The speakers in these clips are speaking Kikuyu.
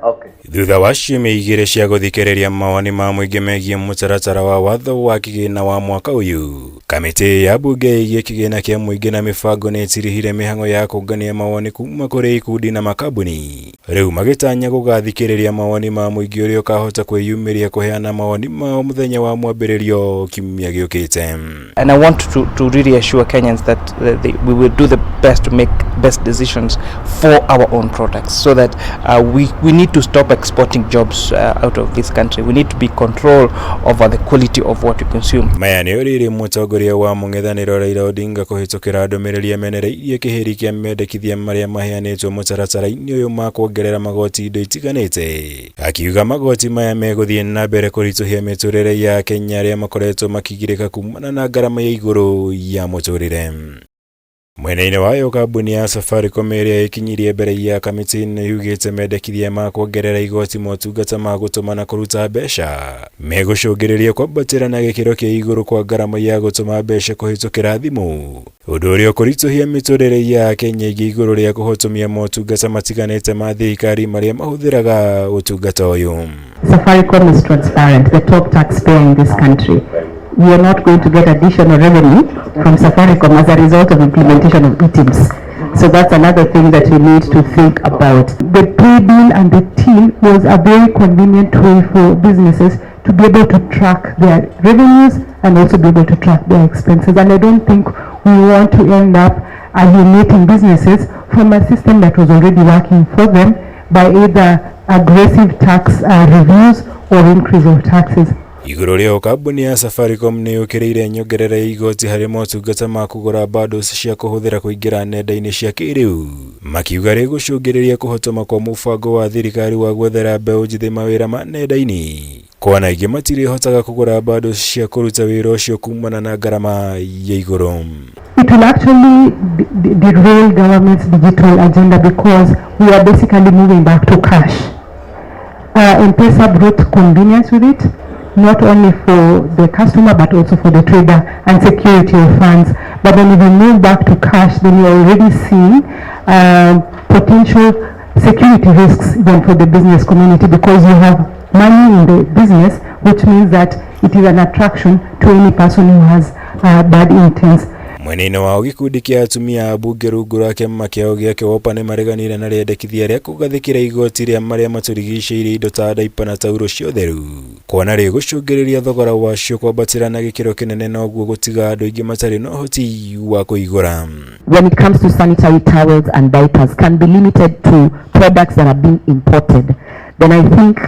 Okay. Thutha wa ciumia 2 cia gũthikĩrĩria mawoni ma mũingĩ megiĩ mũtaratara wa watho wa kĩgĩna wa mwaka ũyũ, kamĩtĩ ya mbunge ĩgiĩ kĩgĩna kĩa mũingĩ na mĩbango nĩ ĩtirihire mĩhang'o ya kũngania mawoni kuma kũrĩ ikundi na makambuni. Rĩu magĩtanya gũgathikĩrĩria mawoni ma mũingĩ ũrĩa ũkahota kwĩyumĩria kũheana mawoni mao mũthenya wa mwambĩrĩrio kiumia gĩũkĩte. And I want to really assure Kenyans that we will do the best to make best decisions for our own products, so that we need to stop exporting jobs out of this country. We need to be control over the quality of what we consume. Maya nĩ rĩrĩ mũtongoria wa mũng'ethanĩro Raila Odinga kũhĩtũkĩra ndũmĩrĩri amenereirie kĩhĩri kĩa mendekithia marĩa maheanĩtwo mũtaratara-inĩ ũyũ ma kuongerera magoti indo itiganĩte, akiuga magoti maya megũthiĩ na mbere kũritũhia mĩtũrĩre ya Kenya arĩa makoretwo makĩgirĩka kumana na ngarama ya igũrũ ya mũtũrĩre. Mwena-inĩ wayo, kambuni ya Safaricom ĩrĩa ĩkinyirie mbere ya kamĩtĩ ĩno yugĩte mendekithia ma kuongerera igoti motungata ma gũtũma na kũruta mbeca megũcũngĩrĩria kwambatĩra na gĩkĩro kĩa igũrũ kwa ngarama ya gũtũma mbeca kũhĩtũkĩra thimũ, ũndũ ũrĩa ũkũritũhia mĩtũrĩre ya Kenya ĩngĩ igũrũ rĩa kũhotomia motungata matiganĩte ma thirikari marĩa mahũthĩraga ũtungata ũyũ. Safaricom is transparent, the top taxpayer in this country. We are not going to get additional revenue from Safaricom as a result of implementation of eTIMS. So that's another thing that we need to think about. The pay bill and the till was a very convenient way for businesses to be able to track their revenues and also be able to track their expenses. And I don't think we want to end up alienating businesses from a system that was already working for them by either aggressive tax reviews or increase of taxes. Igũrũ rĩao, kambuni ya Safaricom nĩ yũkĩrĩire nyongerera ya igoti harĩ motungata ma kũgũra bundles cia kũhũthĩra kũingĩra nenda-inĩ cia kĩrĩu, makiuga rĩgũcũngĩrĩria kũhotoma kwa mũbango wa thirikari wa gwethera mbeũ njĩthĩ mawĩra ma nenda-inĩ, kuona aingĩ matirĩhotaga kũgũra bundles cia kũruta wĩra ũcio kumana na ngarama ya igũrũ. It will actually derail government's digital agenda because we are basically moving back to cash. M-Pesa brought convenience with it, not only for the customer but also for the trader and security of funds. But then if you move back to cash, then you're already seeing potential security risks even for the business community, because you have money in the business, which means that it is an attraction to any person who has bad intents. Mwena-inĩ wao, gĩkundi kĩa atumia a mbunge rungu rwa kĩama kĩao gĩa Kĩwopa nĩ mareganire na rĩendekithia rĩa kũgathĩkĩra igoti rĩa marĩa matũrigicĩirie indo ta daipa na tauro cia ũtheru, kuona rĩgũcũngĩrĩria thogora wacio kwambatĩra na gĩkĩro kĩnene noguo gũtiga andũ aingĩ matarĩ na ũhoti wa kũigũra. When it comes to sanitary towels and diapers can be limited to products that are being imported, then I think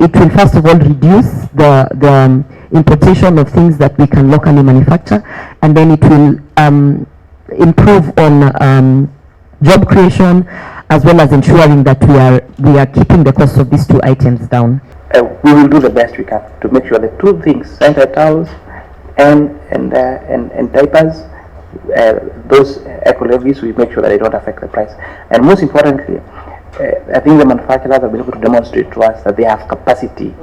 it will first of all reduce the importation of things that we can locally manufacture, and then it will improve on job creation, as well as ensuring that we are keeping the cost of these two items down. We will do the best we can to make sure the two things, sanitary towels and diapers, those eco levies, we make sure that they don't affect the price. And most importantly, I think the manufacturers have been able to demonstrate to us that they have capacity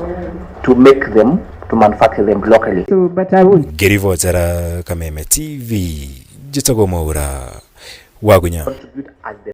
to make them, to manufacture them locally. So, but I would Ngĩribotera Kameme TV, njĩtagwo Mwaura Wagunya. Contribute as the